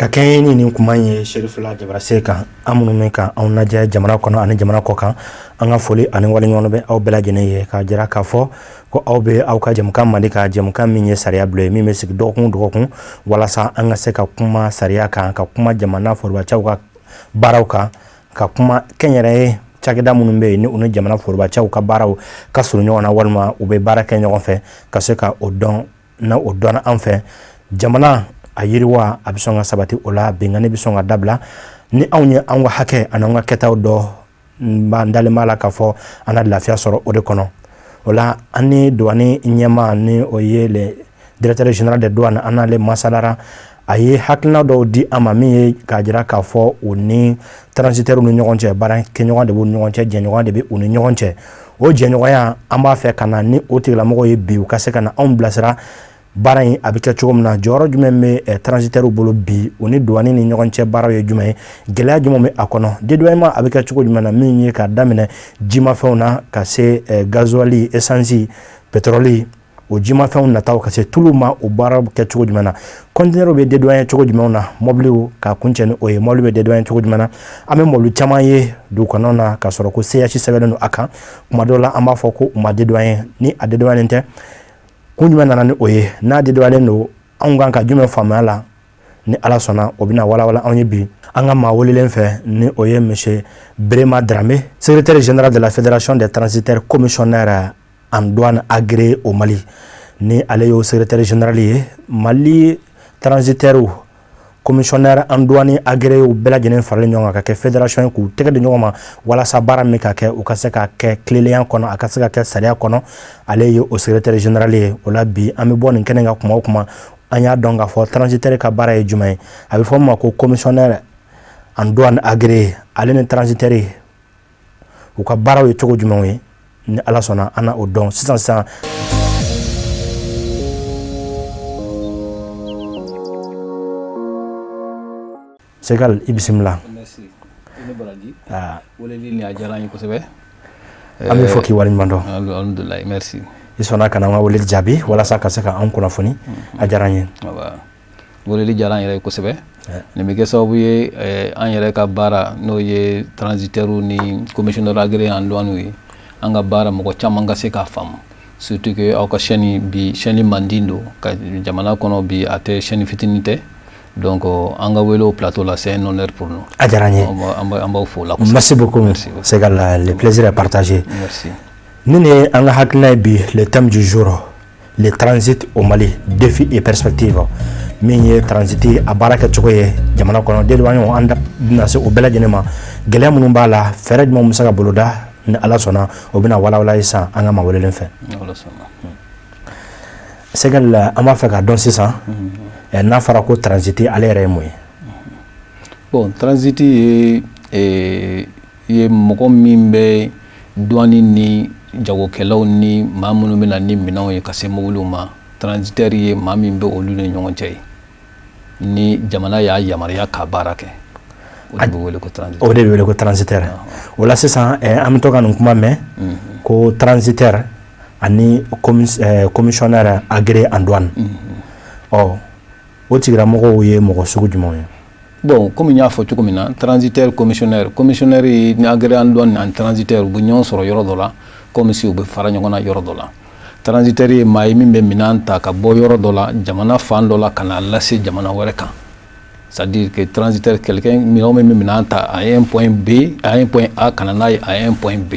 Ka kɛɲɛ ni nin kuma ye Serifila Jabarase kan, an minnu bɛ ka anw lajɛ jamana kɔnɔ ani jamana kɔ kan, an ka foli ani waleɲuman bɛ aw bɛɛ lajɛlen ye, k'a jira k'a fɔ ko aw bɛ aw ka jɛmukan mandi ka jɛmukan min ye sariya bulon ye, min bɛ sigi dɔgɔkun dɔgɔkun walasa an ka se ka kuma sariya kan, ka kuma jamana forobacɛw ka baaraw kan, ka kuma kɛnyɛrɛye cakɛda minnu bɛ yen ni u ni jamana forobacɛw ka baaraw ka surun ɲɔgɔn na walima u bɛ baara kɛ ɲɔgɔn fɛ, ka se ka o dɔn. Na o dɔn an fɛ, jamana a yiriwa a bɛ sɔn ka sabati, o la binkanni bɛ sɔn ka dabila. Ni anw ye an ka hakɛ ani an ka kɛtaw dɔn, n b'an dalen b'a la k'a fɔ an na lafiya sɔrɔ o de kɔnɔ. O la, an ni douane ɲɛmaa, ni o ye le directeur général des douanes, an n'ale masalara. A ye hakilina dɔw di an ma, min ye k'a jira k'a fɔ u ni transitaires ni ɲɔgɔn cɛ, baarakɛɲɔgɔn de b'u ni ɲɔgɔn cɛ, jɛɲɔgɔn de bɛ u ni ɲɔgɔn cɛ. O jɛɲɔgɔnya, an b'a fɛ ka na ni o tigilamɔgɔw ye bi, u ka se ka na anw bilasira baara in a bɛ kɛ cogo min na, jɔyɔrɔ jumɛn bɛ transitaires bolo bi, u ni douane ni ɲɔgɔn cɛ baaraw ye jumɛn ye, gɛlɛya jumɛn bɛ a kɔnɔ, dédouanement a bɛ kɛ cogo jumɛn na, min ye ka daminɛ jimafɛnw na ka se gasoil, essence, pétrole, o jimafɛnw nataw ka se tulu ma, o baara bɛ kɛ cogo jumɛn na, conteneur bɛ dédouaner cogo jumɛn na, mɔbiliw ka kuncɛ ni o ye, mɔbili bɛ dédouaner cogo jumɛn na. An bɛ mɔbili caman ye dugu kɔnɔ na ka sɔrɔ ko CH sɛbɛnnen don a kan. Kuma dɔw la, an b'a fɔ ko u ma dédouaner. Ni a dédouaner tɛ, kun jumɛn nana ni o ye? N'a dédouaner don, anw kan ka jumɛn faamuya la? Ni Ala sɔnna, o bɛna walawala anw ye bi an ka maa welelen fɛ, ni o ye monsieur Berema Dramé, secrétaire général de la Fédération des transitaires commissionnaires en douane agréé au Mali. Ni ale y'o secrétaire général ye, Mali transitaires commissionnaire en douane agréé bɛɛ lajɛlen faralen ɲɔgɔn kan ka kɛ fédération ye, k'u tɛgɛ di ɲɔgɔn ma walasa baara min ka kɛ, u ka se ka kɛ tilennenya kɔnɔ, a ka se ka kɛ sariya kɔnɔ. Ale ye o secrétaire général ye. O la bi, an bɛ bɔ nin kɛnɛ kan kuma o kuma, an y'a dɔn k'a fɔ transitaire ka baara ye jumɛn ye. A bɛ fɔ min ma ko commissionnaire en douane agréé, ale ni transitaire u ka baaraw ye cogo jumɛnw ye? Ni Ala sɔnna, an na o dɔn sisan sisan. Segal, i bisimila. Ah. Weleli nin a diyara n ye kosɛbɛ. An bɛ fɔ k'i waleɲuman dɔn. Alhamdulilayi, merci. I sɔnna ka na an ka weleli jaabi walasa ka se ka an kunnafoni, a diyara n ye. Weleli diyara an yɛrɛ ye kosɛbɛ. Nin bɛ kɛ sababu ye an yɛrɛ ka baara, n'o ye transitaires ni commissionnaire agréé en douane ye, an ka baara, mɔgɔ caman ka se k'a faamu, surtout que aw ka chaîne bi, chaîne mandi don ka jamana kɔnɔ bi, a tɛ chaîne fitinin tɛ. Donc an ka wele o plateau la, c'est un honneur pour nous. A diyara n ye. An b'aw fo la. Merci beaucoup. Merci. Segal, le plaisir est partagé. Merci. Ni nin ye an ka hakilina ye bi, le thème du jour: le transit au Mali, défis et perspectives. Min ye transit a baara kɛcogo ye jamana kɔnɔ, dédouanement, an bɛna se o bɛɛ lajɛlen ma, gɛlɛya minnu b'a la, fɛɛrɛ jumɛn bɛ se ka boloda. Ni Ala sɔnna, o bɛna walawala sisan an ka maa welelen fɛ. Segal, an b'a fɛ k'a dɔn sisan, n'a fɔra ko transit, ale yɛrɛ ye mun ye? Bon, transit ye mɔgɔ min bɛ douane ni jagokɛlaw ni maa minnu bɛ na ni minɛnw ye ka se mobiliw ma. Transitaire ye maa min bɛ olu ni ɲɔgɔn cɛ ye, ni jamana y'a yamaruya ka baara kɛ, o de bɛ wele ko transitaire. O de bɛ wele ko transitaire. O la sisan, an bɛ to ka nin kuma mɛn ko transitaire ani commissionnaire agréé en douane. Ɔ, o tigilamɔgɔw ye mɔgɔ sugu jumɛnw ye? Bon, komi n y'a fɔ cogo min na, transitaire, commissionnaire, commissionnaire ni agréé en douane ani transitaire, u bɛ ɲɔgɔn sɔrɔ yɔrɔ dɔ la, comme si u bɛ fara ɲɔgɔn na yɔrɔ dɔ la. Transitaire ye maa ye min bɛ minɛn ta ka bɔ yɔrɔ dɔ la, jamana fan dɔ la, ka na lase jamana wɛrɛ kan. C'est-à-dire que transitaire, quelqu'un, mɔgɔ min bɛ minɛn ta à un point B, à un point A, ka na n'a ye à un point B.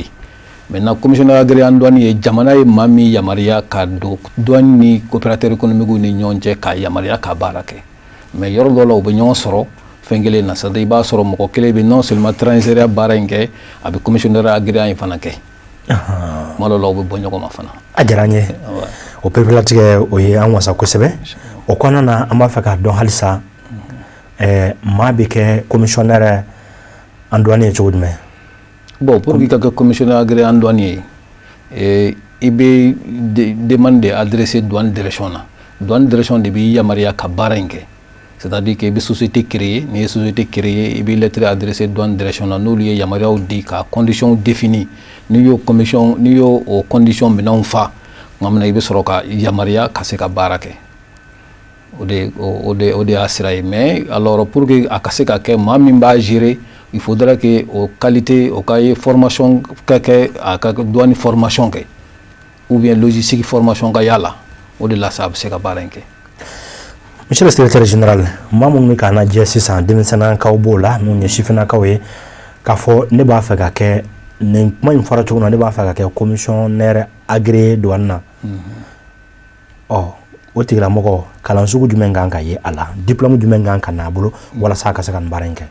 Maintenant, commissionnaire agréé en douane ye jamana ye maa min yamaruya ka don douane ni opérateur économique ni ɲɔgɔn cɛ, k'a yamaruya ka baara kɛ. Mais yɔrɔ dɔ la, u bɛ ɲɔgɔn sɔrɔ fɛn kelen na, c'est à dire i b'a sɔrɔ mɔgɔ kelen bɛ non seulement transitaire baara in kɛ, a bɛ commissionnaire agréé in fana kɛ. Tuma dɔw la, u bɛ bɔ ɲɔgɔn ma fana. A diyara n ye. O pereperelatigɛ, o ye an wasa kosɛbɛ. O kɔnɔna na, an b'a fɛ k'a dɔn halisa, maa bɛ kɛ commissionnaire en douane ye cogo jumɛn? Bon, pour que ka kɛ commissionnaire agréé en douane ye, i bɛ demande de adresser douane direction na. Douane direction de b'i yamaruya ka baara in kɛ. C'est-à-dire que i bɛ société créer. N'i ye société créer, i bɛ lettre adresser douane direction na. N'olu ye yamaruyaw di ka conditions définies, n'i y'o o condition minɛnw fa tuma min na, i bɛ sɔrɔ ka yamaruya ka se ka baara kɛ. O de y'a sira ye. Mais alors, pour que a ka se ka kɛ, maa min b'a gérer, il faudra que o qualité o ka ye formation ka kɛ, a ka douane formation kɛ ou bien logistique formation ka y'a la. O de la sa, a bɛ se ka baara in kɛ. Monsieur le secrétaire général, maa minnu bɛ k'an lajɛ sisan, denmisɛnninkaw b'o la, minnu ye sifinnakaw ye, k'a fɔ ne b'a fɛ ka kɛ, nin kuma in fɔra cogo min na, ne b'a fɛ ka kɛ commissionnaire agréé douane na. Ɔ, o tigilamɔgɔ, kalan sugu jumɛn kan ka ye a la, diplôme jumɛn kan ka n'a bolo walasa a ka se ka nin baara in kɛ?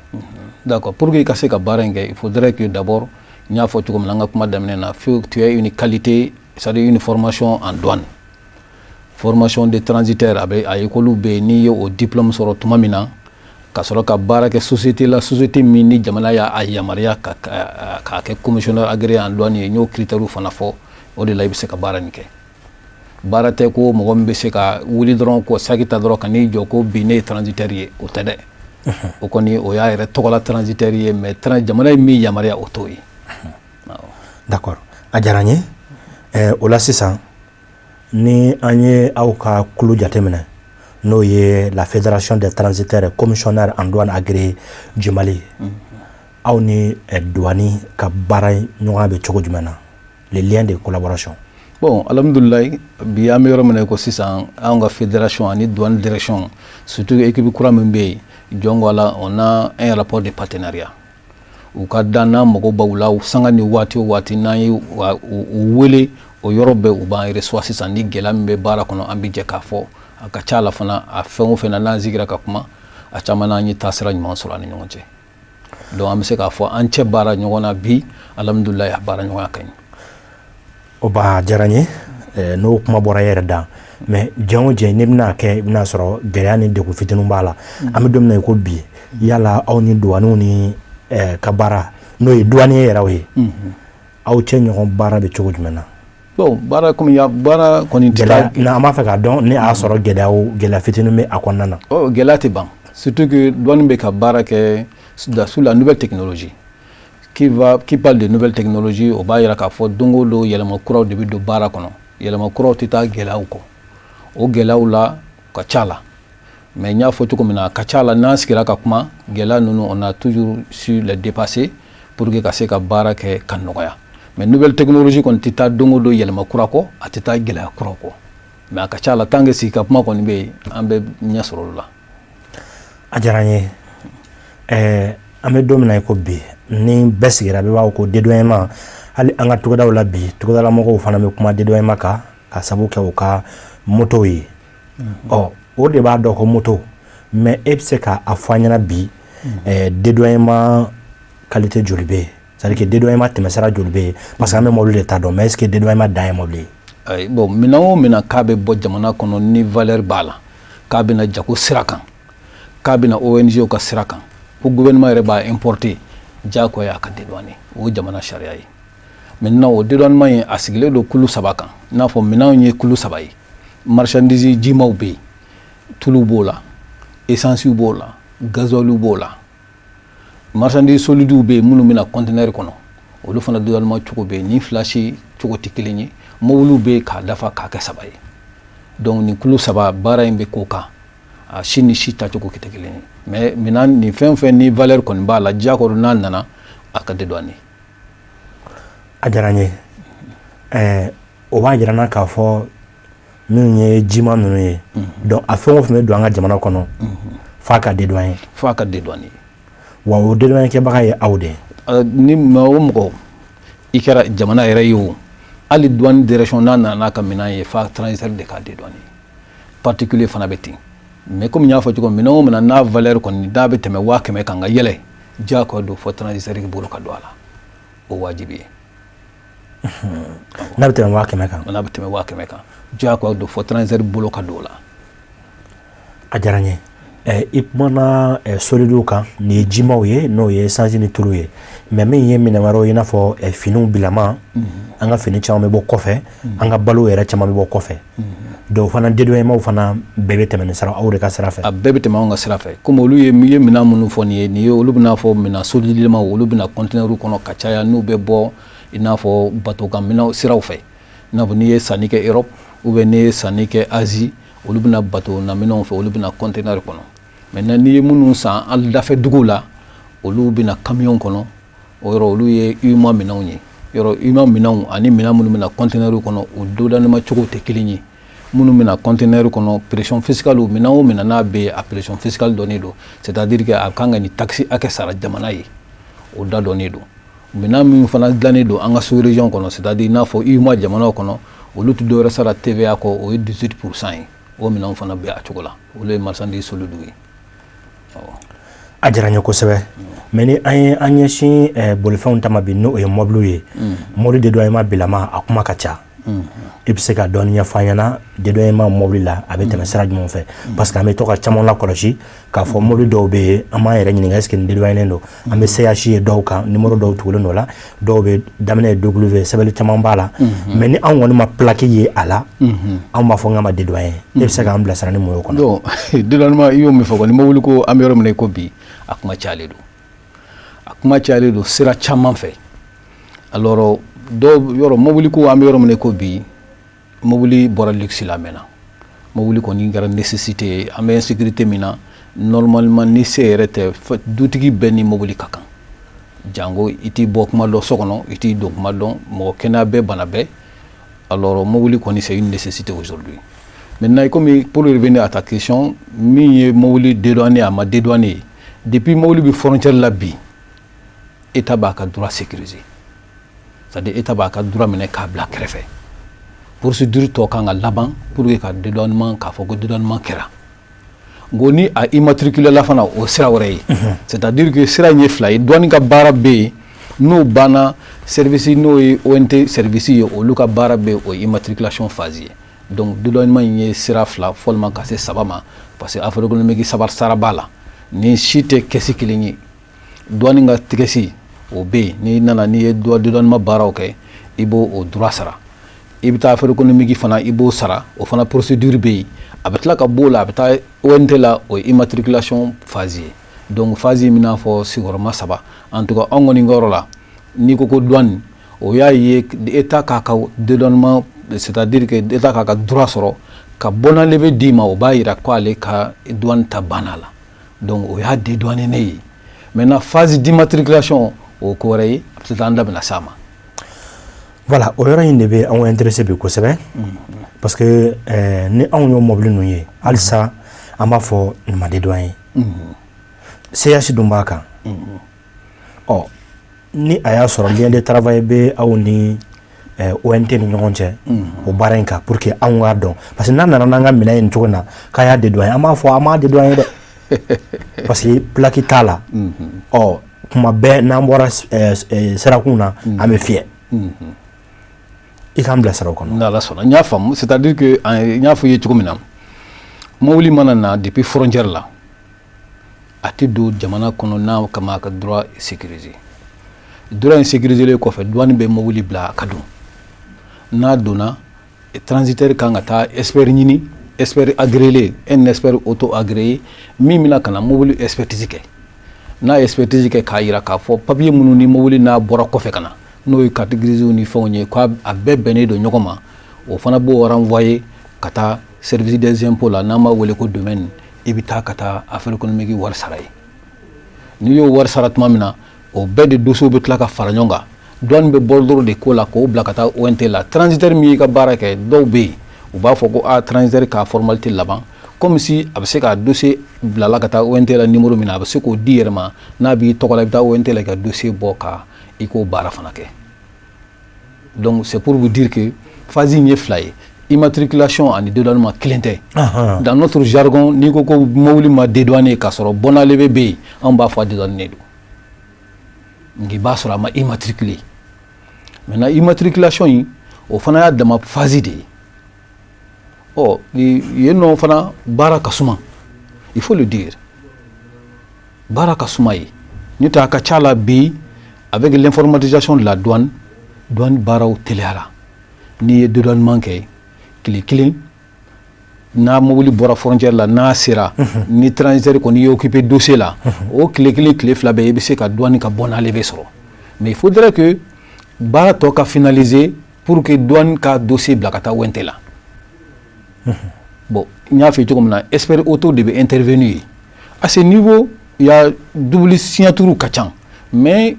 D'accord. Pour que i ka se ka baara in kɛ, il faudrait que d'abord, n y'a fɔ cogo min na an ka kuma daminɛ na, faut que tu aies une qualité, c'est-à-dire une formation en douane, formation de transitaire. A bɛ a école bɛ yen. N'i ye o diplôme sɔrɔ tuma min na, ka sɔrɔ ka baara kɛ société la, société min ni jamana y'a yamaruya ka k'a kɛ commissionnaire agréé en douane ye, n y'o critères fana fɔ, o de la i bɛ se ka baara nin kɛ. Baara tɛ ko mɔgɔ min bɛ se ka wuli dɔrɔn ko saki ta dɔrɔn ka n'i jɔ ko bi ne ye transitaire ye, o tɛ dɛ. O kɔni, o y'a yɛrɛ tɔgɔla transitaire ye, mais jamana ye min yamaruya, o t'o ye. D'accord, a diyara n ye. O la sisan, ni an ye aw ka kulu jateminɛ, n'o ye la Fédération des transitaires commissionnaires en douane agréés du Mali, aw ni douane ka baara ɲɔgɔnya bɛ cogo jumɛn na, les liens de collaboration? Bon, alhamdulilayi, bi an bɛ yɔrɔ min na ko sisan, anw ka fédération ani douane direction, surtout équipe kura min bɛ yen, jɔn ko Ala, on a un rapport de partenariat. U ka dan n'an mago b'aw la sanga ni waati o waati, n'an ye u wele, o yɔrɔ bɛɛ u b'an reçoit. Sisan, ni gɛlɛya min bɛ baara kɔnɔ, an bɛ jɛ k'a fɔ. A ka ca la fana, a fɛn o fɛn na, n'an sigira ka kuma, a caman n'an ye taasira ɲuman sɔrɔ an ni ɲɔgɔn cɛ. Donc an bɛ se k'a fɔ an cɛ baara ɲɔgɔn na bi, alhamdulilayi, a baara ɲɔgɔnya ka ɲi. O ba diyara n ye n'o kuma bɔra e yɛrɛ da. Mais jɛn o jɛn n'i bɛna kɛ, i bɛna sɔrɔ gɛlɛya ni degun fitininw b'a la. An bɛ don min na i ko bi, yala aw ni douaniw ni ka baara, n'o ye douanier yɛrɛw ye, aw cɛ ɲɔgɔn baara bɛ cogo jumɛn na? Bon, baara komi ya baara kɔni tɛ taa, an b'a fɛ k'a dɔn ni a y'a sɔrɔ gɛlɛyaw, gɛlɛya fitinin bɛ a kɔnɔna na. Ɔ, gɛlɛya tɛ ban, surtout que douane bɛ ka baara kɛ sous la nouvelle technologie. Qui parle de nouvelle technologie, o b'a yira k'a fɔ don o don yɛlɛma kuraw de bɛ don baara kɔnɔ. Yɛlɛma kuraw tɛ taa gɛlɛyaw kɔ. O gɛlɛyaw la ka ca la, mais n y'a fɔ cogo min na, a ka ca la, n'an sigira ka kuma, gɛlɛya ninnu, on a toujours su les dépasser pour que ka se ka baara kɛ ka nɔgɔya. Mais nouvelle technologie kɔni tɛ taa don o don yɛlɛma kura kɔ, a tɛ taa gɛlɛya kura kɔ. Mais a ka ca la, tant que sigi ka kuma kɔni bɛ yen, an bɛ ɲɛ sɔrɔ olu la. A diyara n ye. An bɛ don min na i ko bi, ni bɛɛ sigira, bɛɛ b'a fɔ ko dédouanement. Hali an ka togodaw la bi, togodalamɔgɔw fana bɛ kuma dédouanement kan ka sababu kɛ u ka motow ye. Ɔ, o de b'a dɔn ko moto, mais e bɛ se k'a fɔ an ɲɛna bi, dédouanement qualité joli bɛ yen, c'est à dire que dédouanement tɛmɛsira joli bɛ yen? Parce que an bɛ mobili de ta dɔn, mais est ce que dédouanement dan ye mobili ye? Ayi, bon, minɛn o minɛn k'a bɛ bɔ jamana kɔnɔ ni valeur b'a la, k'a bɛna jago sira kan, k'a bɛna ONG ka sira kan, ko gouvernement yɛrɛ b'a importer, diyagoya a ka dédouaner. O ye jamana sariya ye. Maintenant, o dédouanement in, a sigilen don kulu saba kan. I n'a fɔ minɛnw ye kulu saba ye: marchandise jimaw bɛ yen, tulu b'o la, essence b'o la, gasoil b'o la. Marchandise solides bɛ yen, minnu bɛna conteneur kɔnɔ, olu fana dédouanement cogo bɛ yen. Nin fila si cogo tɛ kelen ye. Mobiliw bɛ yen, k'a dafa k'a kɛ saba ye. Donc nin kulu saba, baara in bɛ k'o kan. A si ni si tacogo tɛ kelen ye. Mais minɛn nin, fɛn fɛn ni valeur kɔni b'a la, diyagoya n'a nana, a ka dédouaner. A diyara n ye. O b'a jira n na k'a fɔ minnu ye jima ninnu ye, donc a fɛn o fɛn bɛ don an ka jamana kɔnɔ, f'a ka dédouaner. F'a ka dédouaner. Wa o dédouaner kɛbaga ye aw de ye? Ni maa o mɔgɔ i kɛra jamana yɛrɛ ye, o hali douane direction, n'a nana n'a ka minɛn ye, f'a transitaire de k'a dédouaner. Particulier fana bɛ ten. Mais komi n y'a fɔ cogo min, minɛn o minɛn n'a valeur kɔni n'a bɛ tɛmɛ 100 000 kan ka yɛlɛ, diyagoya don fɔ transitaire bolo ka don a la, o wajibi ye. N'a bɛ tɛmɛ 100 000 kan? N'a bɛ tɛmɛ 100 000 kan, diyagoya don fɔ transitaire bolo ka don o la. A diyara n ye. I kumana solidiw kan, nin ye jimaw ye, n'o ye essence ni tulu ye. Mais min ye minɛn wɛrɛw ye, i n'a fɔ finiw bilama, an ka fini caman bɛ bɔ kɔfɛ, an ka balo yɛrɛ caman bɛ bɔ kɔfɛ, dɔw fana dédouanement fana bɛɛ bɛ tɛmɛ ni sira aw de ka sira fɛ? A bɛɛ bɛ tɛmɛ anw ka sira fɛ. Komi olu ye ye minɛn minnu fɔ nin ye, nin ye olu bɛna fɔ minɛn solidilamaw, olu bɛna conteneur kɔnɔ ka caya, n'u bɛ bɔ i n'a fɔ bateau kan minɛn siraw fɛ, i n'a fɔ n'i ye sanni kɛ Europe ou bien n'i ye sanni kɛ Asie. Olu bɛna bateau na minɛnw fɛ, olu bɛna conteneur kɔnɔ. Maintenant, n'i ye minnu san an dafɛ duguw la, olu bɛna camion kɔnɔ. O yɔrɔ, olu ye UEMOA minɛnw ye. Yɔrɔ UEMOA minɛnw ani minɛn minnu bɛna conteneur kɔnɔ, o dédouanement cogo tɛ kelen ye. Minnu bɛna conteneur kɔnɔ, pression fiscale, minɛn o minɛn n'a bɛ yen, a pression fiscale dɔnnen don, c'est à dire que a kan ka nin taxe hakɛ sara jamana ye, o da dɔnnen don. Minɛn min fana dilannen don an ka sous région kɔnɔ, c'est à dire i n'a fɔ UEMOA jamanaw kɔnɔ, olu tɛ dɔwɛrɛ sara TVA kɔ, o ye 18% ye. O minɛnw fana bɛ a cogo la, olu ye marchandise solide ye. A diyara n ye kosɛbɛ. Mais ni an ye an ɲɛsin bolifɛnw ta ma bi, n'o ye mɔbiliw ye, mobili dédouanement bilama, a kuma ka ca. I bɛ se ka dɔɔni ɲɛfɔ an ɲɛna dédouanement mobili la, a bɛ tɛmɛ sira jumɛn fɛ? Parce que an bɛ to ka caman lakɔlɔsi k'a fɔ mobili dɔw bɛ yen, an b'an yɛrɛ ɲininka est ce que nin dédouané don. An bɛ CH ye dɔw kan, numéro dɔw tugulen don la, dɔw bɛ daminɛ ye W, sɛbɛnni caman b'a la. Mais ni anw kɔni ma plaque ye a la, anw b'a fɔ n k'a ma dédouané. E bɛ se k'an bilasira ni mun ye o kɔnɔ? Donc dédouanement, i y'o min fɔ kɔni, mobili ko, an bɛ yɔrɔ min na i ko bi, a kuma cayalen don, a kuma cayalen don sira caman fɛ. Alors dɔw yɔrɔ, mobili ko, an bɛ yɔrɔ min na i ko bi, mobili bɔra luxe la, mɛnna. Mobili kɔni kɛra nécessité ye. An bɛ insécurité min na, normalement ni se yɛrɛ tɛ, dutigi bɛɛ ni mobili ka kan. Jango i t'i bɔ kuma dɔn so kɔnɔ, i t'i don kuma dɔn, mɔgɔ kɛnɛya bɛɛ, bana bɛɛ. Alors mobili kɔni, c'est une nécessité aujourd'hui. Maintenant, comme pour revenir à ta question, min ye mobili dédouané, a ma dédouané, depuis mobili bɛ frontière la bi, État b'a ka droit sécuriser, c'est-à-dire État b'a ka droit minɛ k'a bila kɛrɛfɛ. Procédure tɔ kan ka laban pour que ka dédouanement, k'a fɔ ko dédouanement kɛra. N ko ni a immatriculé la fana, o sira wɛrɛ ye. C'est-à-dire que sira in ye fila ye. Douane ka baara bɛ yen, n'o banna, service n'o ye ONT service ye, olu ka baara bɛ yen, o ye immatriculation phase ye. Donc dédouanement in ye sira fila fɔlɔ ka se saba ma, parce que affaire économique saba sara b'a la. Ni si tɛ kɛsi kelen ye. Douane ka tigɛsi o bɛ yen, n'i nana, n'i ye dédouanement baaraw kɛ, i b'o o droit sara. I bɛ taa affaire économique fana, i b'o sara, o fana procédure bɛ yen. A bɛ tila ka b'o la, a bɛ taa ONT la, o ye immatriculation phase ye. Donc phase in bɛna fɔ sigiyɔrɔma saba. En tout cas, anw kɔni ka yɔrɔ la, n'i ko ko douane, o y'a ye État k'a ka dédouanement, c'est-à-dire que État k'a ka droit sɔrɔ ka bon à levée d'i ma, o b'a yira k'ale ka douane ta banna la. Donc o y'a dédouané ne ye. Maintenant, phase d'immatriculation, o ko wɛrɛ ye, peut-être an da bɛna s'a ma. Voilà, o yɔrɔ in de bɛ anw intéressé bi kosɛbɛ, parce que ni anw y'o mobili ninnu ye halisa, an b'a fɔ nin ma dédouané, CH dun b'a kan. Ɔ ni a y'a sɔrɔ lien de travail bɛ aw ni ONT ni ɲɔgɔn cɛ o baara in kan, pour que anw k'a dɔn, parce que n'a nana n'an ka minɛn ye nin cogo in na k'a y'a dédouané, an b'a fɔ an m'a dédouané dɛ, parce que plaque t'a la. Ɔ kuma bɛɛ n'an bɔra sirakun na, an bɛ fiyɛ. I k'an bilasira o kɔnɔ. N'Ala sɔnna, n y'a faamu. C'est à dire que n y'a fɔ i ye cogo min na, mobili mana na depuis frontière la, a tɛ don jamana kɔnɔ n'a kama a ka droit sécurisé. Droit in sécurisé kɔfɛ, douane bɛ mobili bila a ka don. N'a donna, transitaire kan ka taa expert ɲini, expert agréé, un expert auto agréé min bɛna ka na mobili expertise kɛ. N'a ye expertise kɛ k'a yira k'a fɔ papier minnu ni mobili n'a bɔra kɔfɛ ka na, n'o ye carte grise ni fɛnw ye, k'a a bɛɛ bɛnnen don ɲɔgɔn ma, o fana b'o renvoyer ka taa service des impôts la, n'an b'a wele ko domaine. I bɛ taa ka taa affaire économique wari sara ye. N'i y'o wari sara tuma min na, o bɛɛ de dossier bɛ tila ka fara ɲɔgɔn kan. Douane bɛ bordereau de ko la k'o bila ka taa ONT la. Transitaire min y'i ka baara kɛ, dɔw bɛ yen, u b'a fɔ ko a transitaire ka formalité laban, comme si a bɛ se ka dossier bilala ka taa ONT la numéro min na, a bɛ se k'o di yɛrɛ ma. N'a b'i tɔgɔ la, i bɛ taa ONT la, i ka dossier bɔ ka i k'o baara fana kɛ. Donc c'est pour vous dire que phase in ye fila ye, immatriculation ani dédouanement kelen tɛ. Dans notre jargon, n'i ko ko mobili ma dédouané k'a sɔrɔ bon à levée bɛ yen, anw b'a fɔ a dédouané don, nka i b'a sɔrɔ a ma immatriculé. Maintenant, immatriculation in, o fana y'a dama phase de ye. Ɔ yen nɔ fana, baara ka suma, il faut le dire, baara ka suma ye. N'o tɛ, a ka ca la bi, avec l'informatisation de la douane, douane baaraw teliyara. N'i ye dédouanement kɛ tile kelen, n'a mobili bɔra frontière la, n'a sera ni transitaire kɔni y'i occupé dossier la, o tile kelen, tile fila bɛɛ, i bɛ se ka douane ka bon à levée sɔrɔ. Mais il faudrait que baara tɔ ka finaliser pour que douane ka dossier bila ka taa ONT la. Bon, N y'a fɔ cogo min na, expert auto de bɛ intervenir ye. À ce niveau, il y a double signature ka ca, mais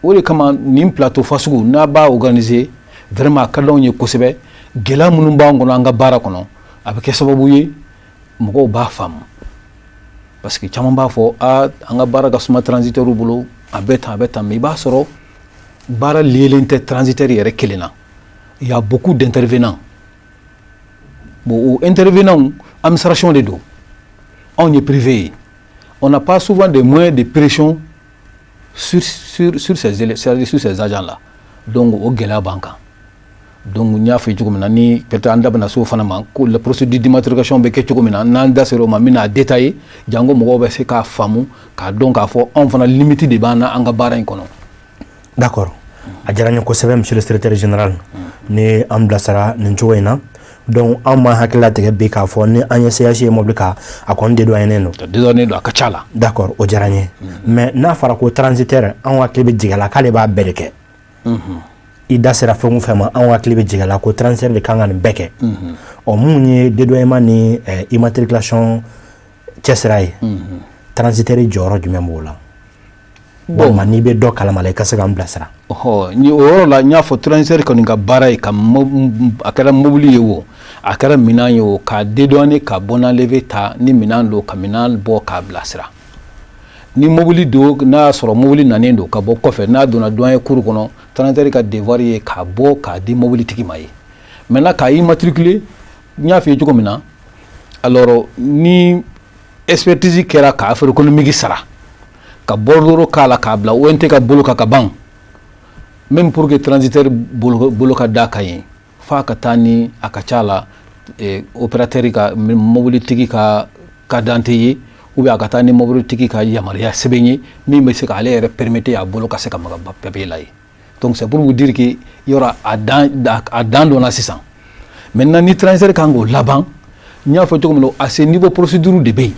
o de kama nin plateau fasugu n'a b'a organiser, vraiment a ka d'anw ye kosɛbɛ. Gɛlɛya minnu b'an kɔnɔ an ka baara kɔnɔ, a bɛ kɛ sababu ye mɔgɔw b'a faamu, parce que caman b'a fɔ: aa, an ka baara ka suma transitaire bolo, a bɛ tan, a bɛ tan. Mais i b'a sɔrɔ baara liélen tɛ transitaire yɛrɛ kelen na, il y a beaucoup d'intervenants. Bon, o intervenants, administration de don, anw ye privé ye, on n'a pas souvent des moyens de pression sur ces agents-là. Donc o gɛlɛya b'an kan. Donc n y'a fɔ cogo min na, ni peut-être an da bɛna se o fana ma, ko la procédure d'immatriculation bɛ kɛ cogo min na, n'an da sera o ma, n bɛna détailler jango mɔgɔw bɛ se k'a faamu, k'a dɔn k'a fɔ anw fana limite de b'an na an ka baara in kɔnɔ. D'accord, a diyara n ye kosɛbɛ, monsieur le secrétaire général. Ni an bilasira nin cogo in na, donc an ma hakili latigɛ bi k'a fɔ ni an ye CH ye mobili kan, a kɔni dédouané don. Dédouané don, a ka ca la. D'accord, o diyara n ye. Mais n'a fɔra ko transitaire, anw hakili bɛ jigin a la k'ale b'a bɛɛ de kɛ. I da sera fɛn o fɛn ma, anw hakili bɛ jigin a la ko transitaire de kan ka nin bɛɛ kɛ. Ɔ, mun ye dédouanement ni immatriculation cɛsira ye, transitaire jɔyɔrɔ jumɛn b'o la? Walima n'i bɛ dɔ kalama la, i ka se k'an bilasira. Ɔhɔ, ni o yɔrɔ la, n y'a fɔ, transitaire kɔni ka baara ye ka, a kɛra mobili ye o, a kɛra minɛn ye o, k'a dédouaner, ka bon enlevé ta. Ni minɛn don, ka minɛn bɔ k'a bilasira. Ni mobili don, n'a y'a sɔrɔ mobili nanen don ka bɔ kɔfɛ, n'a donna douanier cour kɔnɔ, transitaire ka devoir ye k'a bɔ k'a di mobilitigi ma ye. Maintenant, k'a immatriculer, n y'a f'i ye cogo min na, alors ni expertise kɛra, ka affaire économique sara, ka bordereau k'a la, k'a bila ONT ka bolo kan ka ban, même pour que transitaire bolo, bolo ka d'a kan ye, f'a ka taa ni a ka ca la opérateur ka, mobilitigi ka carte d'identité ye, ou bien a ka taa ni mobilitigi ka yamaruya sɛbɛn ye min bɛ se k'ale yɛrɛ permettre a bolo ka se ka maga papier la ye. Donc c'est pour vous dire que yɔrɔ a dan dɔnna sisan. Maintenant, ni transitaire kan k'o laban, n y'a fɔ cogo min na, à ce niveau, procédure de bɛ yen.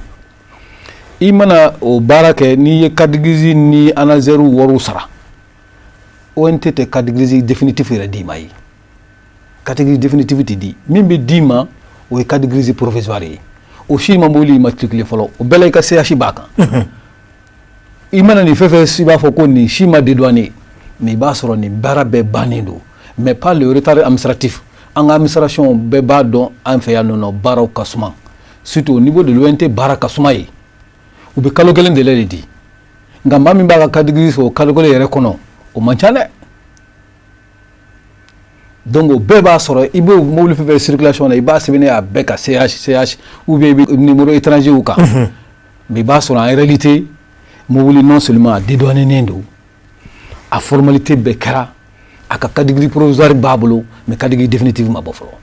I mana o baara kɛ, n'i ye carte grise ni analyseur wariw sara, ONT tɛ carte grise définitif yɛrɛ d'i ma ye. Carte grise définitive tɛ di. Min bɛ d'i ma, o ye carte grise provisoire ye. O si ma mobili immatriculé fɔlɔ, o bɛɛ la i ka CH b'a kan. I mana nin fɛn fɛn, i b'a fɔ ko nin si ma dédouané, mais i b'a sɔrɔ nin baara bɛɛ bannen don. Mais par le retard administratif, an ka administration bɛɛ b'a dɔn, an fɛ yan nɔ, baaraw ka suma, surtout au niveau de l'ONT, baara ka suma ye. U bɛ kalo kelen délai de di, nka maa min b'a ka carte grise sɔrɔ o kalo kelen yɛrɛ kɔnɔ, o man ca dɛ. Donc o bɛɛ b'a sɔrɔ i b'o mobili fɛn fɛn circulation na, i b'a sɛbɛnnen a bɛɛ ka CH CH ou bien i bɛ numéro étranger kan, mais i b'a sɔrɔ en réalité mobili, non seulement a dédouané don, a formalité bɛɛ kɛra, a ka carte grise provisoire b'a bolo, mais carte grise définitive ma bɔ fɔlɔ.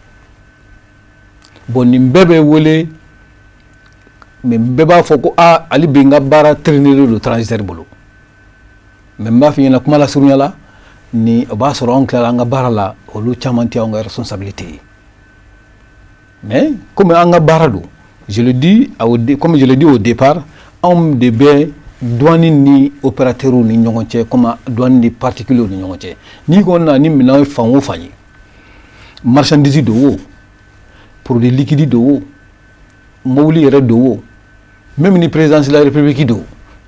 Bon, nin bɛɛ bɛ wele, mais bɛɛ b'a fɔ ko aa, hali bi n ka baara traîner don transitaire bolo. Mais n b'a f'i ɲɛna kuma lasurunya la, ni o b'a sɔrɔ anw tilala an ka baara la, olu caman tɛ anw ka responsabilité ye. Mais comme an ka baara don, je le dis comme je le dis au départ, anw de bɛ douane ni opérateurs ni ɲɔgɔn cɛ, comme douane ni particuliers ni ɲɔgɔn cɛ. N'i kɔni nana ni minɛn fan o fan ye, marchandise don o, produit liquide don o, mobili yɛrɛ don o, même ni présidence de la République don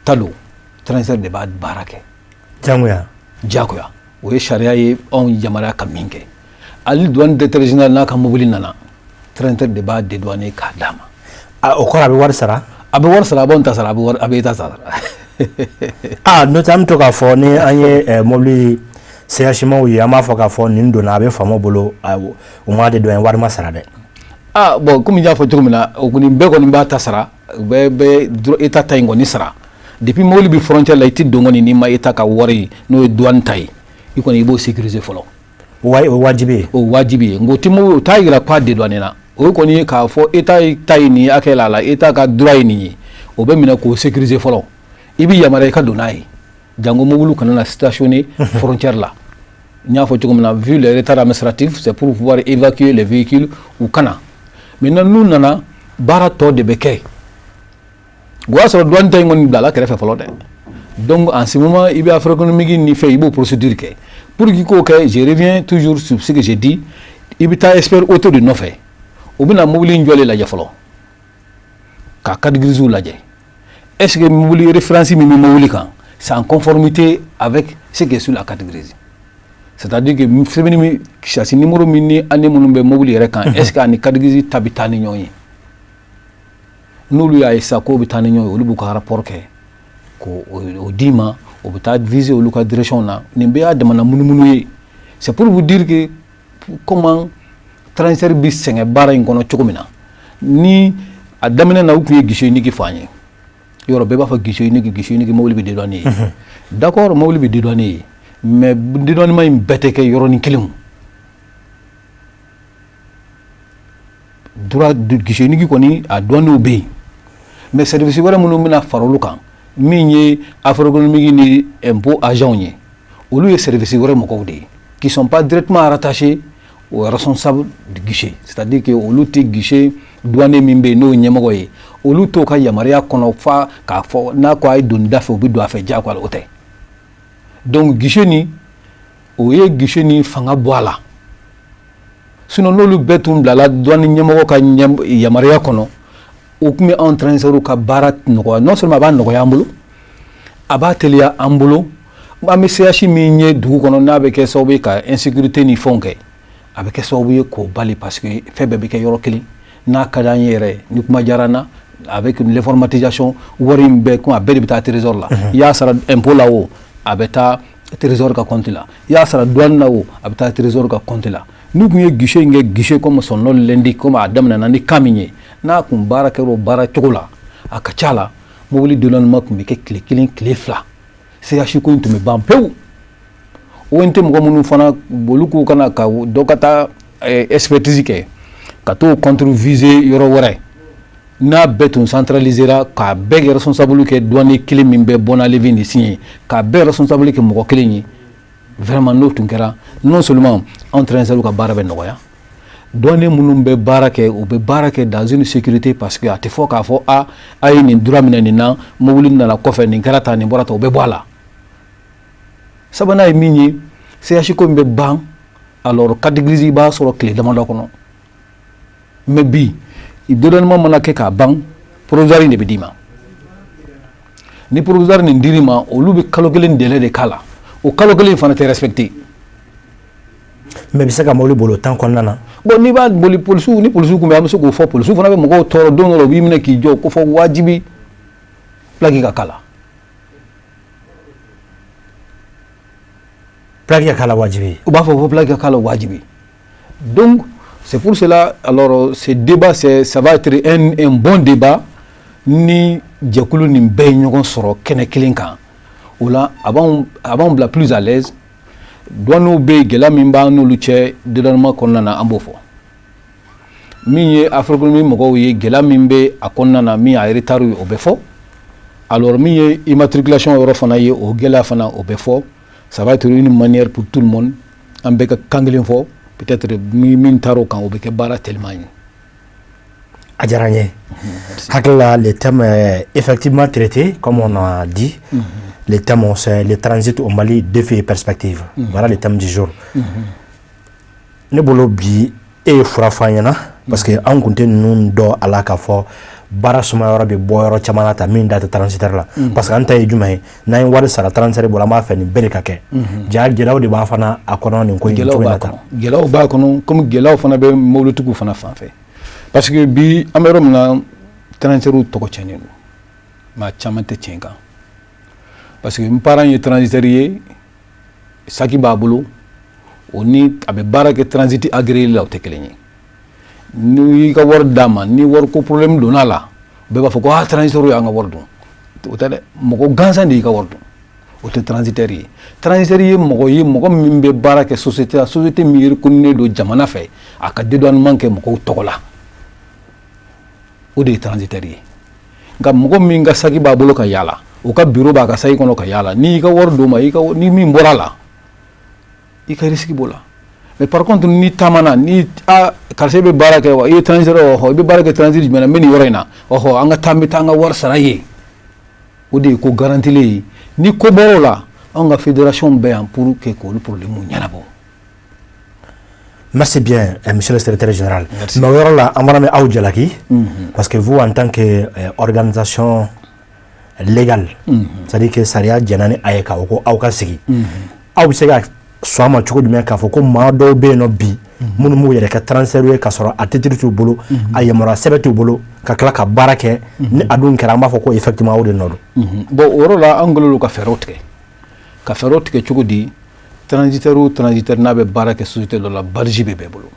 ta don, transitaire de b'a baara kɛ. Jagoya. Jagoya, o ye sariya ye, anw yamaruya ka min kɛ. Hali douane directeur général n'a ka mobili nana, transitaire de b'a dédouaner k'a d'a ma. A, o kɔrɔ a bɛ wari sara? A bɛ wari sara, a b'anw ta sara, a bɛ wari, a bɛ État sara. Aa, n'o tɛ an bɛ to k'a fɔ ni an ye mobili CH ye, an b'a fɔ k'a fɔ nin donna, a bɛ faamaw bolo, u m'a dédouaner, wari ma sara dɛ. Ah bon, komi n y'a fɔ cogo min na, o kɔni bɛɛ kɔni b'a ta sara, u bɛɛ bɛ État ta in kɔni sara. Depuis mobili bɛ frontière la, i tɛ don kɔni n'i ma État ka wari, n'o ye douane ta ye, i kɔni i b'o sécuriser fɔlɔ. O ye wajibi ye. O wajibi ye, nka o tɛ mobili, o t'a yira k'a dédouané na. O kɔni ye k'a fɔ État ta ye nin ye, hakɛ la la, État ka droit ye nin ye, o bɛ minɛ k'o sécuriser fɔlɔ. I bɛ yamaruya i ka don n'a ye, jango mobili kana na stationner frontière la. N y'a fɔ cogo min na, vu le retard administratif, c'est pour pouvoir évacuer les véhicules u kana. Maintenant, n'u nana, baara tɔ de bɛ kɛ. O y'a sɔrɔ douane ta in kɔni bilala kɛrɛfɛ fɔlɔ dɛ. Donc en ce moment, i bɛ affaire économique ni fɛn, i b'o procédure kɛ. Pour que k'o kɛ, je reviens toujours sur ce que j'ai dit, i bɛ taa expert auto de nɔfɛ. U bɛna mobili in jɔlen lajɛ fɔlɔ, ka carte grise lajɛ. Est-ce que mobili référence min bɛ mobili kan, c'est en conformité avec ce qui est sur la carte grise? C'est-à-dire que sɛbɛnni min, châssis numéro min ni année minnu bɛ mobili yɛrɛ kan, est-ce que ani carte grise ta bɛ taa ni ɲɔgɔn ye? N'olu y'a ye sisan k'o bɛ taa ni ɲɔgɔn ye, olu b'u ka rapport kɛ k'o o d'i ma. O bɛ taa viser olu ka direction na. Nin bɛɛ y'a damana munumunu ye. C'est pour vous dire que comment transitaire bɛ sɛgɛn baara in kɔnɔ cogo min na. Ni a daminɛ na, u tun ye guichet unique fɔ an ye. Yɔrɔ bɛɛ b'a fɔ guichet unique, guichet unique, mobili bɛ dédouaner ye. D'accord, mobili bɛ dédouaner ye, mais dédouanement in bɛɛ tɛ kɛ yɔrɔnin kelen. Droit de guichet unique kɔni, a douaniers bɛ yen, mais service wɛrɛ minnu bɛna fara olu kan, min ye affaires économiques ni impôt agents ye, olu ye service wɛrɛ mɔgɔw de ye qui sont pas directement rattachés au responsable du guichet. C'est-à-dire que olu tɛ guichet douanier min bɛ yen, n'o ye ɲɛmɔgɔ ye, olu t'o ka yamaruya kɔnɔ fa k'a fɔ n'a ko a ye don da fɛ, u bɛ don a fɛ diyagoya, o tɛ. Donc guichet nin, o ye guichet nin fanga bɔ a la. Sinon, n'olu bɛɛ tun bilala douane ɲɛmɔgɔ ka yamaruya kɔnɔ, o tun bɛ anw transitaires ka baara nɔgɔya. Non seulement a b'a nɔgɔya an bolo, a b'a teliya an bolo. An bɛ CH min ye dugu kɔnɔ, n'a bɛ kɛ sababu ye ka insécurité ni fɛnw kɛ, a bɛ kɛ sababu ye k'o bali, parce que fɛn bɛɛ bɛ kɛ yɔrɔ kelen. N'a ka d'an ye yɛrɛ, ni kuma diyara n na, avec l'informatisation, wari in bɛɛ, komi a bɛɛ de bɛ taa trésor la. I y'a sara impôt la o, a bɛ taa trésor ka compte la. I y'a sara douane na o, a bɛ taa trésor ka compte la. N'u tun ye guichet in kɛ guichet comme son nom l'indique, comme a daminɛna ni kan min ye, n'a kun baara kɛra o baara cogo la, a ka ca la, mobili dédouanement tun bɛ kɛ tile 1, tile 2, CH ko in tun bɛ ban pewu. ONT mɔgɔ minnu fana, olu k'u kana ka dɔ ka taa expertise kɛ ka t'o contre viser yɔrɔ wɛrɛ. N'a bɛɛ tun centralisera, k'a bɛɛ kɛ responsable kɛ douanier kelen min bɛ bon à levée ni signé, k'a bɛɛ responsable kɛ mɔgɔ kelen ye, vraiment, n'o tun kɛra, non seulement anw transitaires ka baara bɛ nɔgɔya, douanier minnu bɛ baara kɛ, u bɛ baara kɛ dans une sécurité, parce que a tɛ fɔ k'a fɔ a a ye nin droit minɛ nin na, mobili nana kɔfɛ, nin kɛra tan, nin bɔra tan, o bɛ bɔ a la. Sabanan ye min ye, CH ko in bɛ ban. Alors carte grise, i b'a sɔrɔ tile damadɔ kɔnɔ. Mais bi, dédouanement mana kɛ k'a ban, provisoire de bɛ d'i ma. Ni provisoire nin dir'i ma, olu bɛ kalo 1 délai de k'a la. O kalo 1 fana tɛ respecté. Mais bɛ se ka mobili boli o temps kɔnɔna na? Bon, n'i b'a boli, polisiw ni polisiw kun bɛ, an bɛ se k'o fɔ. Polisiw fana bɛ mɔgɔw tɔɔrɔ. Don dɔ la, u b'i minɛ k'i jɔ ko fɔ wajibi plaque ka k'a la. Plaque ka k'a la wajibi? U b'a fɔ ko plaque ka k'a la wajibi. Donc c'est pour cela, alors, ce débat, c'est ça va être un bon débat ni jɛkulu nin bɛɛ ye ɲɔgɔn sɔrɔ kɛnɛ kelen kan. O la, a b'anw bila plus à l'aise. Douaniers bɛ yen, gɛlɛya min b'an n'olu cɛ dédouanement kɔnɔna na, an b'o fɔ. Min ye affaires économiques mɔgɔw ye, gɛlɛya min bɛ a kɔnɔna na, min y'a retard ye, o bɛ fɔ. Alors min ye immatriculation yɔrɔ fana ye, o gɛlɛya fana, o bɛ fɔ. Ça va être une manière pour tout le monde, an bɛɛ ka kan kelen fɔ. Peut-être min taara o kan, o bɛ kɛ baara teliman ye. A diyara n ye. Hakili la, le thème est effectivement traité comme on a dit. Le thème, c'est le transit au Mali, défis et perspectives. Voilà le thème du jour. Ne bolo bi, e ye fura fɔ an ɲɛna, parce que an kun tɛ ninnu dɔn a la, k'a fɔ baara suma yɔrɔ bɛ bɔ yɔrɔ caman na ta min da tɛ transitaire la. Parce que an ta ye jumɛn ye? N'an ye wari sara transitaire bolo, an b'a fɛ nin bɛɛ de ka kɛ. Ja gɛlɛyaw de b'a fana a kɔnɔ nin ko in cogo in na tan. Gɛlɛyaw b'a kɔnɔ, comme gɛlɛyaw fana bɛ mobilitigiw fana fan fɛ, parce que bi, an bɛ yɔrɔ min na, transitaires tɔgɔ tiɲɛnen don. Maa caman tɛ tiɲɛ kan, parce que n parent ye transitaire ye, saki b'a bolo, o ni a bɛ baara kɛ transit agréé la, o tɛ kelen ye. N'i y'i ka wari d'a ma, ni wariko problème donna a la, bɛɛ b'a fɔ ko aa, transitaire y'an ka wari dun. O tɛ dɛ, mɔgɔ gansan de y'i ka wari dun, o tɛ transitaire ye. Transitaire ye mɔgɔ ye, mɔgɔ min bɛ baara kɛ société la, société min reconnu don jamana fɛ, a ka dédouanement kɛ mɔgɔw tɔgɔ la, o de ye transitaire ye. Nka mɔgɔ min ka saki b'a bolo ka yaala, o ka bureau b'a ka saki kɔnɔ ka yaala, n'i y'i ka wari d'o ma, i ka ni min bɔra a la, i ka risque b'o la. Mais par contre, ni taamana ni a karisa, e bɛ baara kɛ wa? I ye transitaire wa? I bɛ baara kɛ transit jumɛn na? N bɛ nin yɔrɔ in na. Ɔhɔ, an ka taa, n bɛ taa n ka wari sara ye. O de ye ko garantilen ye. Ni ko bɔr'o la, anw ka fédération bɛ yan pour que k'olu problème ɲɛnabɔ. Merci bien, monsieur le secrétaire général. Merci. Mais o yɔrɔ la, an fana bɛ aw jalaki, parce que vous, en tant que organisation légale, c'est-à-dire que sariya jɛnna ni a ye k'a fɔ ko aw ka sigi, aw bɛ se ka sɔn a ma cogo jumɛn k'a fɔ ko maa dɔw bɛ yen nɔ bi, minnu b'u yɛrɛ kɛ transitaire ye k'a sɔrɔ a titre t'u bolo, a yamaruya sɛbɛn t'u bolo, ka tila ka baara kɛ? Ni a dun kɛra, an b'a fɔ ko effectivement aw de nɔ don. Bon, o yɔrɔ la, an kɛlen don ka fɛɛrɛw tigɛ. Ka fɛɛrɛw tigɛ cogo di? Transitaire o transitaire n'a bɛ baara kɛ société dɔ la, badge bɛ bɛɛ bolo.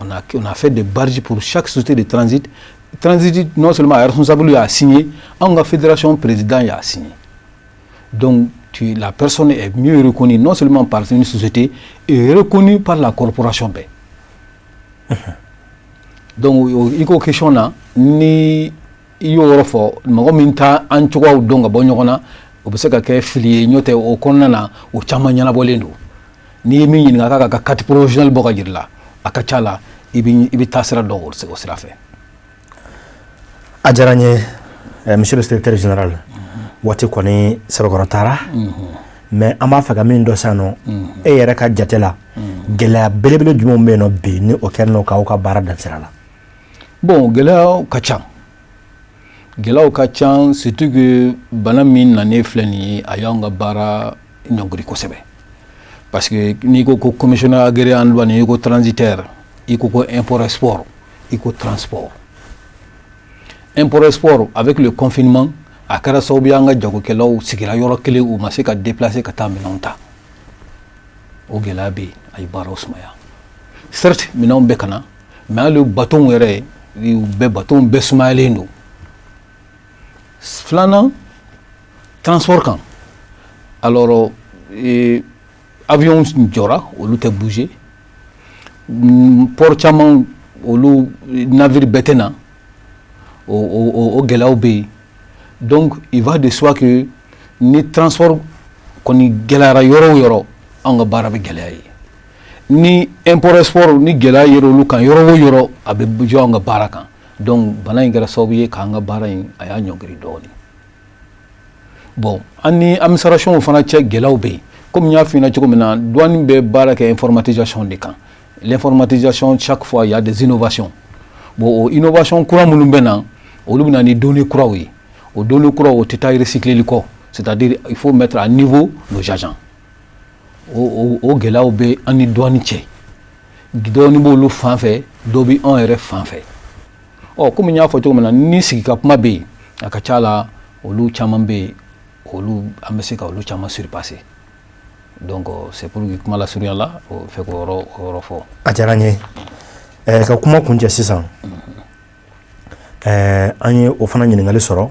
On a fait des badges pour chaque société de transit. Transit, non seulement responsable y'a signé, anw ka fédération président y'a signé. Donc la personne est mieux reconnue non seulement par une société, est reconnue par la corporation bɛɛ. Donc i ko question na, ni i y'o yɔrɔ fɔ, mɔgɔ min t'a an cogoyaw dɔn ka bɔ ɲɔgɔn na, o bɛ se ka kɛ fili ye. N'o tɛ, o kɔnɔna na, o caman ɲɛnabɔlen don. N'i ye min ɲininka k'a ka carte professionnelle bɔ ka jira la, a ka ca la, i bɛ taa sira dɔn o sira fɛ. A diyara n ye, monsieur le secrétaire général. Waati kɔni sɛbɛkɔrɔ taara, mais an b'a fɛ ka min dɔn sisan nɔ, e yɛrɛ ka jate la, gɛlɛya belebele jumɛnw bɛ yen nɔ bi, ni o kɛlen don k'aw ka baara dan sira la? Bon, gɛlɛyaw ka ca, gɛlɛyaw ka ca, surtout que bana min nanen filɛ nin ye, a y'anw ka baara ɲɔngiri kosɛbɛ, parce que n'i ko ko commissionnaire agréé en douane, i ko transitaire, i ko ko import export, i ko transport. Import export, avec le confinement, a kɛra sababu ye an ka jagokɛlaw sigira yɔrɔ kelen, u ma se ka déplacer ka taa minɛnw ta. O gɛlɛya bɛ yen, a ye baaraw sumaya. Certes, minɛnw bɛ ka na, mais hali bateau yɛrɛ, u bɛɛ, bateau bɛɛ sumayalen don. Filanan, transport kan. Alors avion jɔra, olu tɛ bouger. Port caman, olu navire bɛɛ tɛ na. O gɛlɛyaw bɛ yen. Donc il va de soi que ni transport kɔni gɛlɛyara yɔrɔ o yɔrɔ, anw ka baara bɛ gɛlɛya ye. Ni import export ni gɛlɛya yer'olu olu kan yɔrɔ o yɔrɔ, a bɛ jɔ anw ka baara kan. Donc bana in kɛra sababu ye k'an ka baara in, a y'a ɲɔngiri dɔɔnin. Bon, an ni administration fana cɛ, gɛlɛyaw bɛ yen. Komi n y'a f'i ɲɛna cogo min na, douane bɛ baara kɛ informatisation de kan. L'informatisation, chaque fois il y a des innovations. Bon, o innovation kura minnu bɛ na, olu bɛ na ni données kuraw ye. O données kuraw, o tɛ taa recycler kɔ, c'est-à-dire il faut mettre à niveau nos agents. O gɛlɛyaw bɛ an ni douane cɛ. Dɔɔni b'olu fan fɛ, dɔ bɛ anw yɛrɛ fan fɛ. Ɔ, komi n y'a fɔ cogo min na, ni sigi ka kuma bɛ yen, a ka ca la, olu caman bɛ yen, olu an bɛ se ka olu caman surpasser. Donc c'est pour que kuma lasurunya la, o fɛ k'o yɔrɔ fɔ. A diyara n ye. Ka kuma kuncɛ sisan, an ye o fana ɲininkali sɔrɔ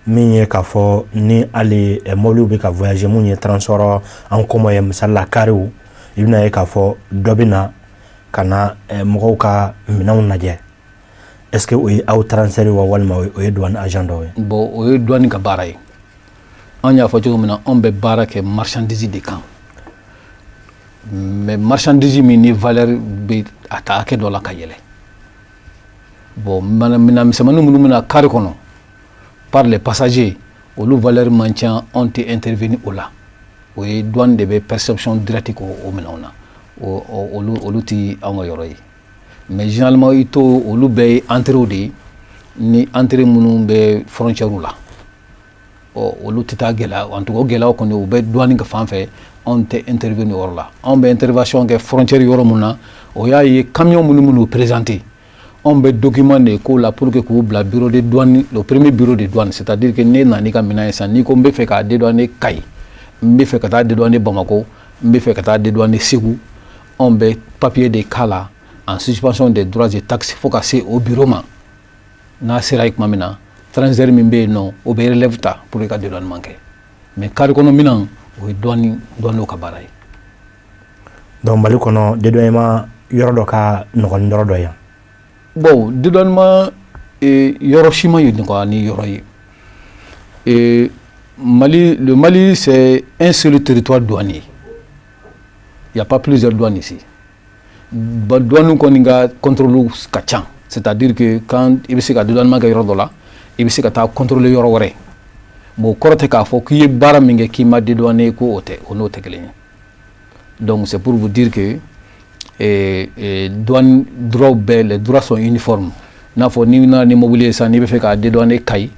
min ye k'a fɔ ni hali mɔbiliw bɛ ka voyager, mun ye transport en commun ye, misali la kariw, i bɛna ye k'a fɔ dɔ bɛ na ka na mɔgɔw ka minɛnw lajɛ. Est-ce que o ye aw transitaire wa, walima o ye douane agent dɔw ye? Bon, o ye douane ka baara ye. An y'a fɔ cogo min na, anw bɛ baara kɛ marchandise de kan, mais marchandise min ni valeur bɛ a ta hakɛ dɔ la ka yɛlɛ. Bon, minɛn misɛnmanin minnu bɛna car kɔnɔ par les passagers, olu valeur man ca, anw tɛ intervenir o la. O ye douane de bɛ perception directe k'o minɛnw na. Olu ti anw ka yɔrɔ ye. Mais généralement, i to olu bɛɛ ye entrée de ye, ni entrée minnu bɛ frontière la. Ɔ, olu tɛ taa gɛlɛya. En tout cas, o gɛlɛyaw kɔni, u bɛ douane ka fan fɛ. Anw tɛ intervenir o yɔrɔ la. Anw bɛ intervention kɛ frontière yɔrɔ mun na, o y'a ye camion minnu minnu présenter, anw bɛ document de k'o la pour que k'u bila bureau de douane, le premier bureau de douane. C'est à dire que ne nana n'i ka minɛn ye sisan, n'i ko n bɛ fɛ k'a dédouaner Kayi, n bɛ fɛ ka taa dédouaner Bamakɔ, n bɛ fɛ ka taa dédouaner Segu, anw bɛ papier de k'a la en suspension des droits et taxes fo ka se o bureau ma. N'a sera yen tuma min na, transitaire min bɛ yen nɔ, o bɛ relève ta pour que ka dédouanement kɛ. Mais car kɔnɔ minɛn, o ye douane ka baara ye. Donc Mali kɔnɔ, dédouanement yɔrɔ dɔ ka nɔgɔn ni yɔrɔ dɔ ye? Bon, dédouanement yɔrɔ si ma nɔgɔya ni yɔrɔ ye. Mali, le Mali, c'est un seul territoire douanier. Il n'y a pas plusieurs douanes ici. Douane kɔni ka contrôle ka ca, c'est-à-dire que quand i bɛ se ka dédouanement kɛ yɔrɔ dɔ la, i bɛ se ka taa contrôler yɔrɔ wɛrɛ. Bon, o kɔrɔ tɛ k'a fɔ k'i ye baara min kɛ k'i ma dédouaner, ko o tɛ, o n'o tɛ kelen ye. Donc c'est pour vous dire que douane droit bɛɛ, les droits sont uniformes. N'a fɔ n'i nana ni mobili ye sisan, n'i bɛ fɛ k'a dédouaner Kayi,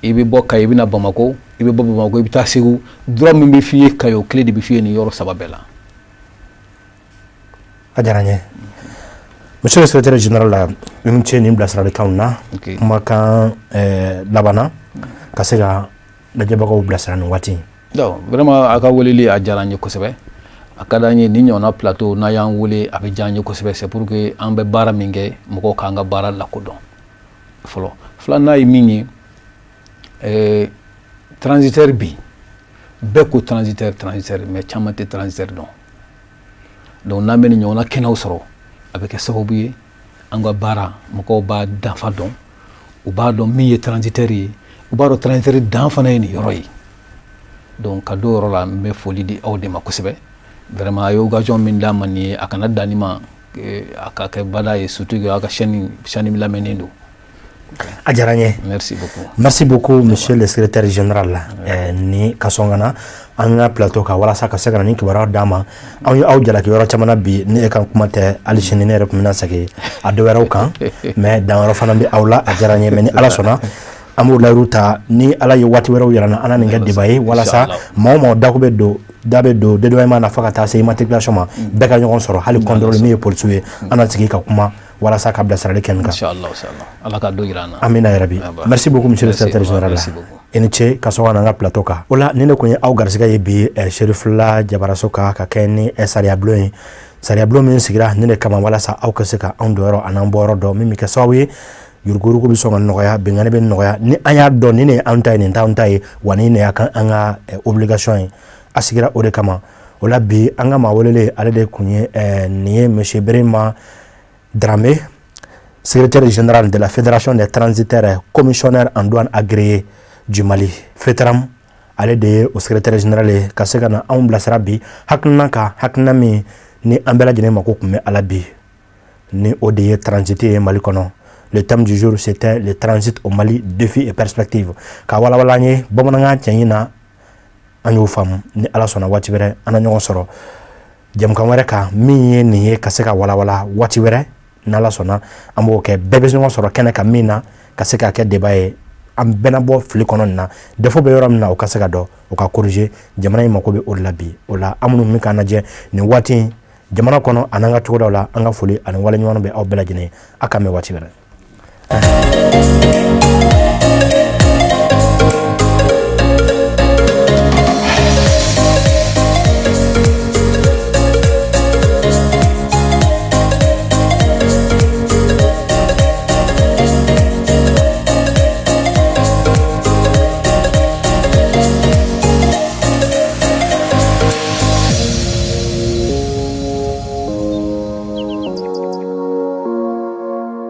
i bɛ bɔ Kayi, i bɛ na Bamakɔ, i bɛ bɔ Bamakɔ, i bɛ taa Segu, droit min bɛ f'i ye Kayi, o kelen de bɛ f'i ye nin yɔrɔ saba bɛɛ la. A diyara n ye, monsieur le secrétaire général, i ni ce nin bilasiralikanw na. Kumakan labanna ka se ka lajɛbagaw bilasira nin waati in. Donc vraiment, a ka weleli a diyara n ye kosɛbɛ. A ka d'an ye ni ɲɔgɔnna plateau n'a y'an wele, a bɛ diya an ye kosɛbɛ. C'est pour que an bɛ baara min kɛ, mɔgɔw k'an ka baara lakodɔn fɔlɔ. Filanan ye min ye, transitaire bi, bɛɛ ko transitaire, transitaire, mais caman tɛ transitaire dɔn. Donc n'an bɛ nin ɲɔgɔnna kɛnɛw sɔrɔ, a bɛ kɛ sababu ye an ka baara, mɔgɔw b'a danfa dɔn, u b'a dɔn min ye transitaire ye, u b'a dɔn transitaire dan fana ye nin yɔrɔ ye. Donc ka d'o yɔrɔ la, n bɛ foli di aw de ma kosɛbɛ. Vraiment, a ye occasion min d'an ma nin ye, a kana dan nin ma, a ka kɛ bada ye, surtout que aw ka chaîne lamɛnnen don. A diyara n ye. Merci beaucoup. Merci beaucoup, monsieur le secrétaire général, ni ka sɔn ka na an ka plateau kan walasa ka se ka na ni kibaruya d'an ma. Anw ye aw jalaki yɔrɔ caman na bi, ni e ka kuma tɛ, hali sini ne yɛrɛ tun bɛna segin a dɔ wɛrɛw kan, mais danyɔrɔ fana bɛ aw la. A diyara n ye, mais ni Ala sɔnna, an b'o layiru ta, ni Ala ye waati wɛrɛw yira n na, an na nin kɛ débat ye walasa maa o maa dako bɛ don da bɛ don dédouanement na fo ka taa se immatriculation ma, bɛɛ ka ɲɔgɔn sɔrɔ, hali contrôle min ye polisiw ye, an na sigi ka kuma walasa ka bilasirali kɛ nin kan. Inchallah, inchallah, Ala ka dɔ yira an na. Amina yarabi. Merci beaucoup, monsieur le secrétaire général. I ni ce ka sɔn ka na an ka plateau kan. O la, ni ne kun ye aw garisɛgɛ ye bi, Cherifla Jabaraso kan, ka kɛ ni sariya bulon ye, sariya bulon min sigira ni de kama walasa aw ka se ka anw donyɔrɔ an'an bɔyɔrɔ dɔn, min bɛ kɛ sababu ye yuruguyurugu bɛ sɔn ka nɔgɔya, binkanni bɛ nɔgɔya, ni an y'a dɔn nin de ye anw ta ye, nin t'anw ta ye, wa nin de y'a kan an ka obligation ye. A sigira o de kama. O la bi, an ka maa welelen, ale de kun ye nin ye, monsieur Berema Dramé, secrétaire général de la Fédération des transitaires commissionnaires en douane agréés du Mali, FETRAM. Ale de ye o secrétaire général ye, ka se ka na anw bilasira bi hakilina kan, hakilina min ni an bɛɛ lajɛlen mako tun bɛ a la bi, ni o de ye transit ye Mali kɔnɔ. Le thème du jour, c'était le transit au Mali, défis et perspectives. Ka walawala an ye bamanankan cɛɲi na, an y'o faamu. Ni Ala sɔnna, waati wɛrɛ an na ɲɔgɔn sɔrɔ jɛmukan wɛrɛ kan min ye nin ye, ka se ka walawala waati wɛrɛ. N'Ala sɔnna, an b'o kɛ, bɛɛ bɛ ɲɔgɔn sɔrɔ kɛnɛ kan min na, ka se k'a kɛ débat ye, an bɛɛ na bɔ fili kɔnɔ nin na, défaut bɛ yɔrɔ min na, o ka se ka dɔn, o ka corriger. Jamana in mako bɛ o de la bi. O la, an minnu bɛ k'an lajɛ nin waati in jamana kɔnɔ ani an ka togodaw la, an ka foli ani waleɲuman bɛ aw bɛɛ lajɛlen ye. A k'an bɛn waati wɛrɛ.